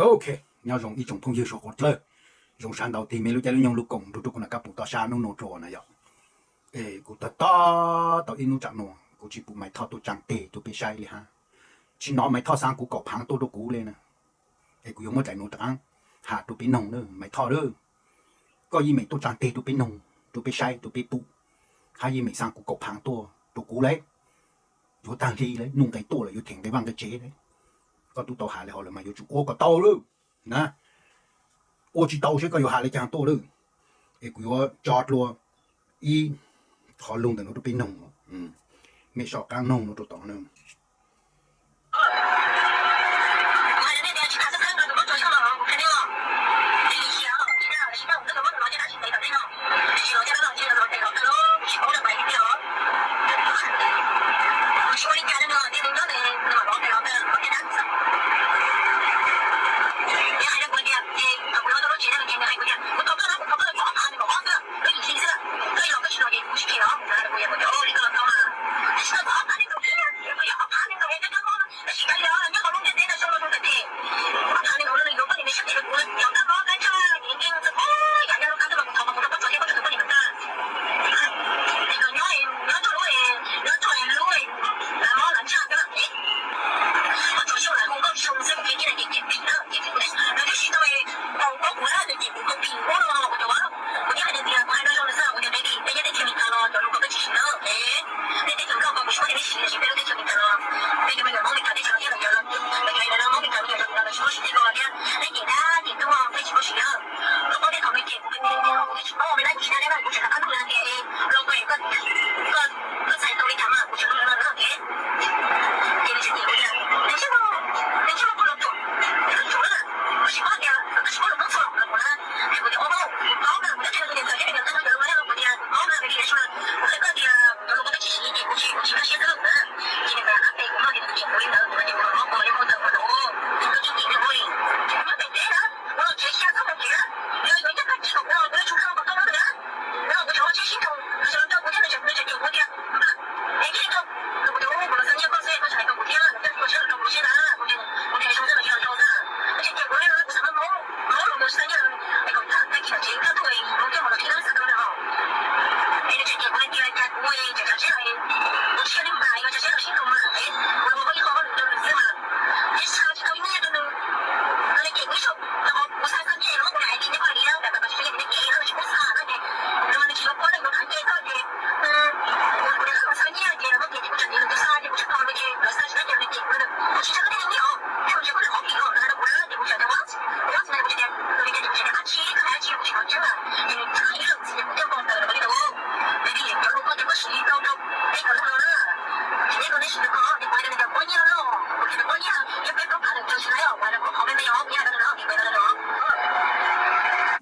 Ok, nyob zoo ib tsoom phooj ywg suav qhuav dlawg, zoo sab ntau tig me lub caij lub nyoog lub koom nrug rua kuv nam kab pum toj sab nub nua rua na yom. Es kuv tag tog tau ib nub tsam nua kuv tsi pum Maiv Thoj tuaj tsaa teg rua peb saib le hab, tsi nov Maiv Thoj xaa kuv kaum phaav tuaj rua kuv le na. Es kuv yuav muab dlaim nua rov qaab has rua peb noog na Maiv Thoj lawm, koj yeej meem tuaj tsaa teg rua peb noog, rua peb saib, rua peb pum, hab yeej meem xaa kuv kaum phaav tuaj rua kuv le. Yuav taag hli le, nuj nqe tuaj lawm yuav them nqe vaaj nqe tsev le. Koj tub tau has le hov lawm mas yuav tsum ua kom tau lawm na. Ua tsi tau seb koj yuav has le caag tuaj lawm. Es kuv yuav tso dlua ib qhov lug ntawm nuav rua peb noog, mej soj qaab noog nuav rua tod na.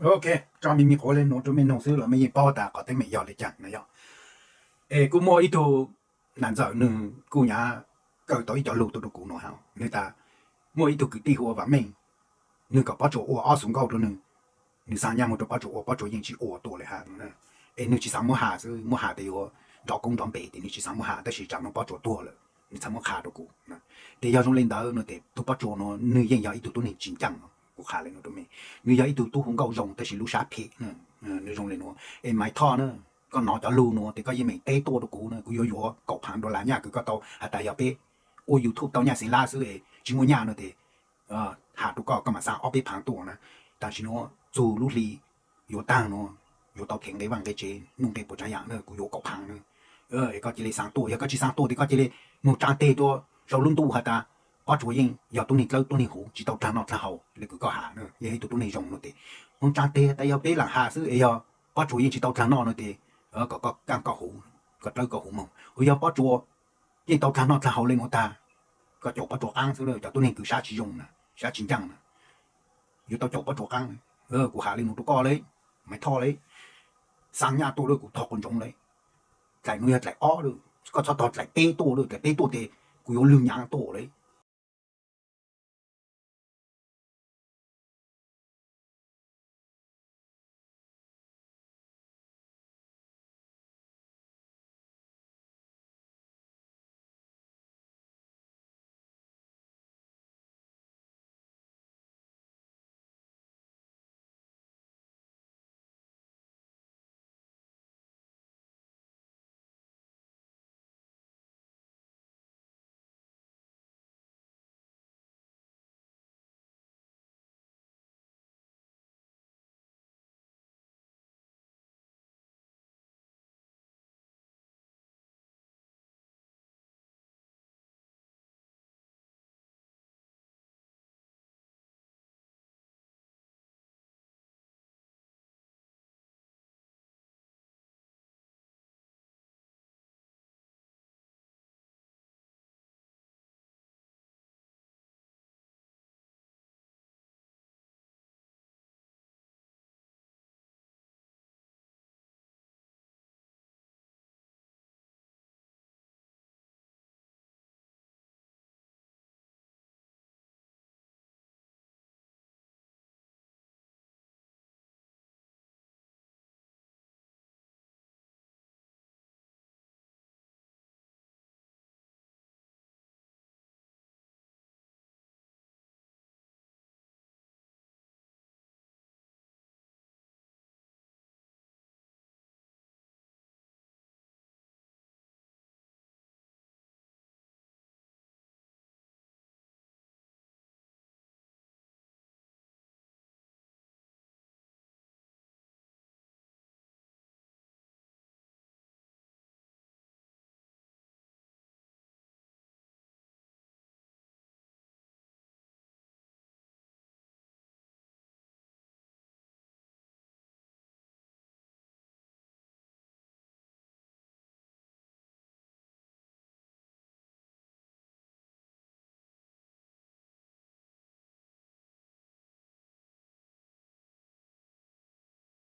Ok, tso me me qhuav le nuav rua mej noog xwb los mej yeej paub tas qhov teeb meem yog le caag na yog. Es kuj muaj ib tug nam ntxawm nwg kuj nyam kaw tau ib co lug tuaj rua kuv nuav has, nwg tas muaj ib tug kwv tij hu ua Vam Meej, nwg kom Pob Tsuas ua ob xuv nkauj rua nwg, nwg xaa nyaj moog rua Pob Tsuas ua, Pob Tsuas yeej tsi ua tuaj le has. Es nwg tsi xaav muab has xwb, muab has tes yuav nrov koob nrov npe tes nwg tsi xaav muab has, tab sis tsam nuav Pob Tsuas tuag lawm, nwg txhaj muab qha rua kuv. Tes yog zoo le ntawd no tes tug Pob Tsuas nuav nwg yeej yog ib tug tub neeg tsis ncaaj, kuv qha le nuav rua mej, nwg yog ib tug tub hu nkauj zoo tab sis lub sab phem, nwg zoo le nuav. Es Maiv Thoj na, koj nov cov lug nuav tes koj yeej meem teb tuaj rua kuv na, kuv yuav yuav kaum phaav dollar nyaj kws koj tau has tas yog peb ua YouTube tau nyaj xeev lab xwb es tsi muaj nyaj no tes has rua koj, koj maam xaa ob peb phaav tuaj na. Tam sim nuav txug lub hli yuav taag nuav, yuav tau them nqe vaaj nqe tsev, nuj nqe puas tsaav yaam na, kuv yuav kaum phaav na. Es koj cia li xaa tuaj, yog koj tsi xaa tuaj tes koj cia li moog tsaa teg rua sau lub ntuj has tas Pob Tsuas yeej yog tub neeg dlawb tub neeg huv tsi tau dlaag noj dlaag haus le kws koj has na, yeej ib tug tub neeg zoo no tes moog tsaa teg tas yog peb laam has xwb es yog Pob Tsuas yeej tsi tau dlaag noj no tes kom koj kaaj koj huv, koj dlawb koj huv moog. Hos yog Pob Tsuas yeej tau dlaag noj dlaag haus le nuav tag, koj caum Pob Tsuas qaab xwb, cov tub neeg kws sab tsi zoo na, sab tsi ncaaj na, yuav tau caum Pob Tsuas qaab. Kuv has le nuav rua koj le, Maiv Thoj le, xaa nyaj tuaj lawm kuv tog quas ntsoov le. Dlaim nuav yog dlaim ob lawm, koj txhob tog dlaim peb tuaj lawm, dlaim peb tuaj tes kuv yuav lwg nyaav tuaj le.